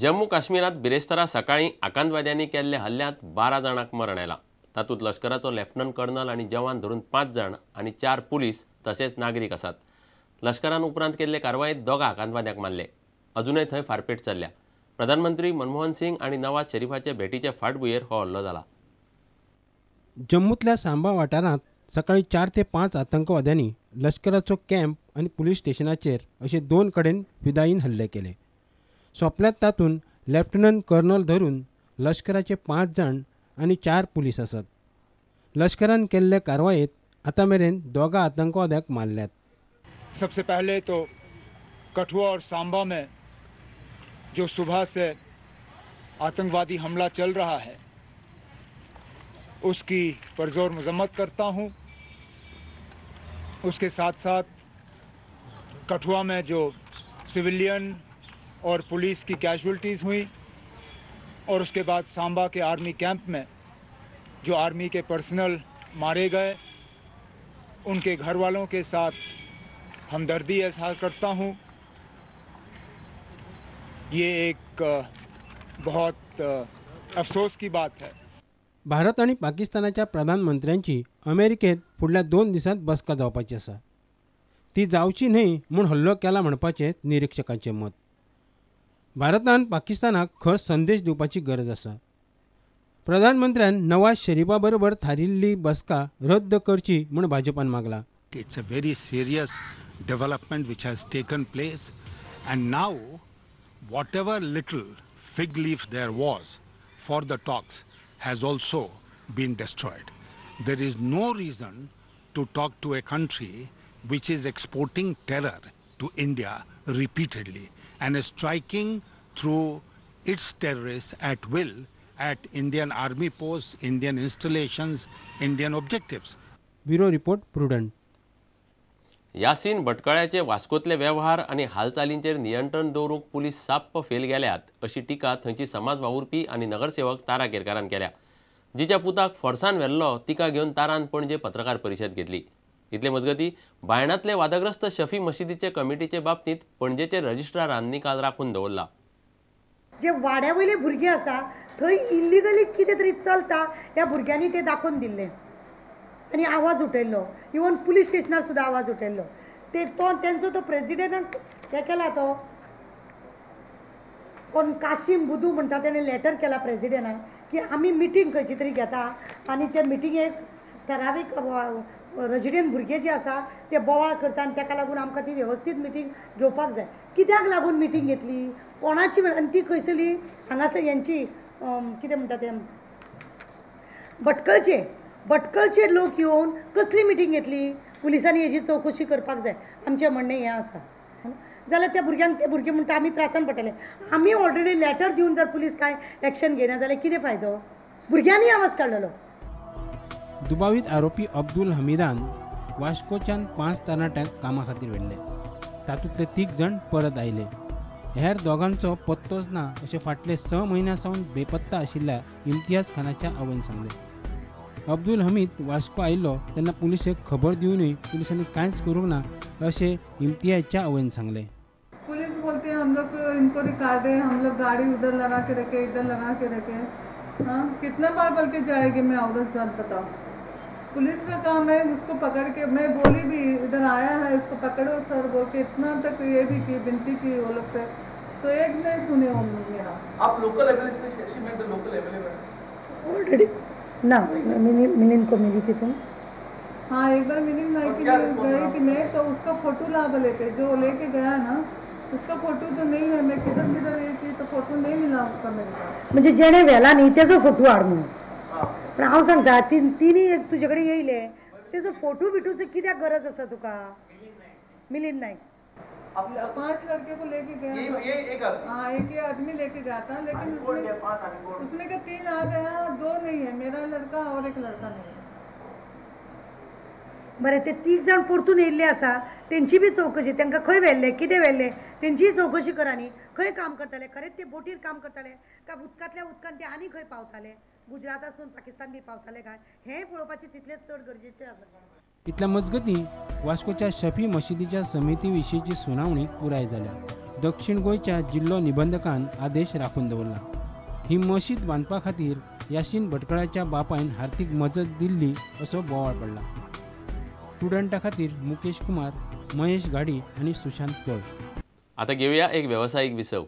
जम्मू काश्मीरात बिरेस्तारा सकाळी आकांतवाद्यांनी केल्ल्या हल्ल्यांत 12 जाणांक मरण आयलां. तातूंत लश्कराचो लेफ्टनंट कर्नल आनी जवान धरून 5 जाण आनी 4 पुलीस तशेंच नागरीक आसात. लश्करान उपरांत केल्ले कारवायेंत 2 आकांतवाद्यांक मारले. अजूनय थंय फारपेट चल्ल्या. प्रधानमंत्री मनमोहन सिंग आनी नवाज शरीफाचे भेटीचे फाटभुंयेर हो हल्लो जाला. जम्मूतल्या सांबा वाठारांत सकाळी 4 ते 5 आतंकवाद्यांनी लश्कराचो कॅम्प आनी पुलीस स्टेशनाचेर अशे 2 कडेन फिदाईन हल्ले केले. सोंपल्यात तातूंत लेफ्टनंट कर्नल धरून लश्कराचे 5 जाण आनी 4 पुलीस आसात. लश्करान केल्ले कारवायेंत आतां मेरेन 2 आतंकवाद्यांक मारल्यात. सबसे पहले तो कठुआ और सांबा में जो सुबह से आतंकवादी हमला चल रहा है उसकी परजोर मजम्मत करता हूँ। उसके साथ साथ कठुआ में जो सिविलियन और पुलिस की कैजुअल्टीज़ हुई और उसके बाद सांबा के आर्मी कैंप में जो आर्मी के पर्सनल मारे गए उनके घर वालों के साथ हमदर्दी इजहार करता हूँ। ये एक बहुत अफसोस की बात है। भारत आनी पाकिस्तानाच्या प्रधानमंत्र्यांची अमेरिकेत फुडल्या 2 दिसांत बसका जावपाची आसा. ती जावची न्हय म्हूण हल्लो केला म्हणपाचें निरिक्षकांचें मत. भारतान पाकिस्तानाक खर संदेश दिवपाची गरज आसा. प्रधानमंत्र्यान नवाज शरीफा बरोबर थारिल्ली बसका रद्द करची म्हूण भाजपान मागला. It's a very serious development which has taken place and now whatever little fig leaf there was for the talks has also been destroyed. There is no reason to talk to a country which is exporting terror to India repeatedly and is striking through its terrorists at will at Indian army posts, Indian installations, Indian objectives. Bureau report, Prudent. Yasin भटकळ्याचे वास्कोतले वेव्हार आनी हालचालींचेर नियंत्रण दवरूंक police साप्प fail गेल्यात अशी टिका थंयची समाज वावुरपी आनी नगरसेवक तारा केरकारान केल्या. जिच्या पुताक फोर्सान व्हेल्लो तिका घेवन तारान पणजे पत्रकार परिशद घेतली. इतले मजगती बायणांतले वादग्रस्त शफी मशिदीचे कमिटीचे बाबतींत पणजेचे रजिस्ट्रारान निकाल राखून दवरला. जे वाड्या वयले भुरगे आसा थंय इल्लिगली कितें तरी चलता ह्या भुरग्यांनी ते दाखोवन दिल्लें आनी आवाज उठयल्लो. इवन पुलीस स्टेशनार सुद्दां आवाज उठयल्लो. ते तो तेंचो तो प्रेजिडेंटाक हे केला तो कोण काशीम बुदू म्हणटा तेणें लेटर केला प्रेजिडेंटाक की आमी मिटींग खंयची तरी घेता आनी त्या मिटिंगेक ठरावीक रेजिडेंट भुरगे जे आसा ते बोवाळ करता आनी ताका लागून आमकां ती वेवस्थीत मिटींग घेवपाक जाय. कित्याक लागून मिटींग घेतली कोणाची आनी ती खंयसरली हांगासर हेंची कितें म्हणटा ते भटकळचे भटकळचे लोक येवन कसली मिटींग घेतली. पुलिसांनी हेजी चवकशी करपाक जाय. आमचें म्हणणें हें आसा. जाल्यार त्या भुरग्यांक ते भुरगे म्हणटा आमी त्रासान पडटले. आमी ऑलरेडी लेटर दिवन जर पुलीस कांय एक्शन घेयना जाल्यार कितें फायदो. भुरग्यांनी आवाज काडलेलो. दुबावीत आरोपी अब्दुल हमीदान वास्कोच्यान 5 तरणाट्यांक कामा खातीर व्हेल्ले. तातूंतले 3 जाण परत आयले. हेर दोगांचो पत्तोच ना अशें फाटले 6 म्हयन्यां सावन बेपत्ता आशिल्ल्या इम्तियाज खानाच्या आवयन सांगलें. अब्दुल हमीद वास्को आयिल्लो तेन्ना पुलिसेक खबर दिवनूय पुलिसांनी कांयच करूंक ना अशें इम्तियाजच्या आवयन सांगलें. पुलिस बोलते हैं हम लोग इनको रिकॉर्ड है, हम लोग गाड़ी उधर लगा के रखे इधर लगा के रखे. हाँ कितना बार बल्कि जाएगी मैं औरत जात बताओ. पुलिस का काम है उसको पकड़ के, मैं बोली भी इधर आया है उसको पकड़ो सर बोल के इतना तक ये भी की विनती की वो लोग से, तो एक नहीं सुने वो मेरा. आप लोकल एमएलए से लोकल एमएलए ऑलरेडी ना मिलिंद को मिली थी तुम? हाँ एक बार मिलिंद भाई की गई थी मैं, तो उसका फोटो ला लेके जो लेके गया ना उसका फोटो तो नहीं है. मैं किधर किधर ये थी तो फोटो नहीं मिला उसका मेरे पास. म्हणजे जेणे व्हेला न्ही तेजो फोटो हाड म्हणून. पण हांव सांगता तिनी एक तुजे कडेन येयले तेजो फोटो बिटूचो कित्याक गरज आसा तुका? मिलिंद नायक 5 लड़के को लेके गया. ये एक आदमी? हाँ एक ही आदमी लेके गया था, लेकिन उसमें के 3 आ गया, 2 नहीं है, मेरा लड़का और एक लड़का नहीं है. बरें ते 3 जाण परतून येयल्ले आसा तेंची बी चवकशी, तांकां खंय व्हेल्ले कितें व्हेल्ले तेंचीय चवकशी करा न्ही. खंय काम करताले, खरेंच ते बोटीर काम करताले काय उदकांतल्या उदकान ते आनी खंय पावताले, गुजरातासून पाकिस्तान बी पावताले काय, हेंय पळोवपाचें तितलेंच चड गरजेचें आसा. इतल्या मजगतीं वास्कोच्या शफी मशिदीच्या समिती विशींची सुनावणी पुराय जाल्या. दक्षिण गोंयच्या जिल्लो निबंधकान आदेश राखून दवरला. ही मशीद बांदपा खातीर यासीन भटकळाच्या बापायन आर्थीक मजत दिल्ली असो बोवाळ पडला. स्टुडंटा खातीर मुकेश कुमार, महेश घाडी आनी सुशांत पळ. आता घेऊया एक व्यावसायिक विसव.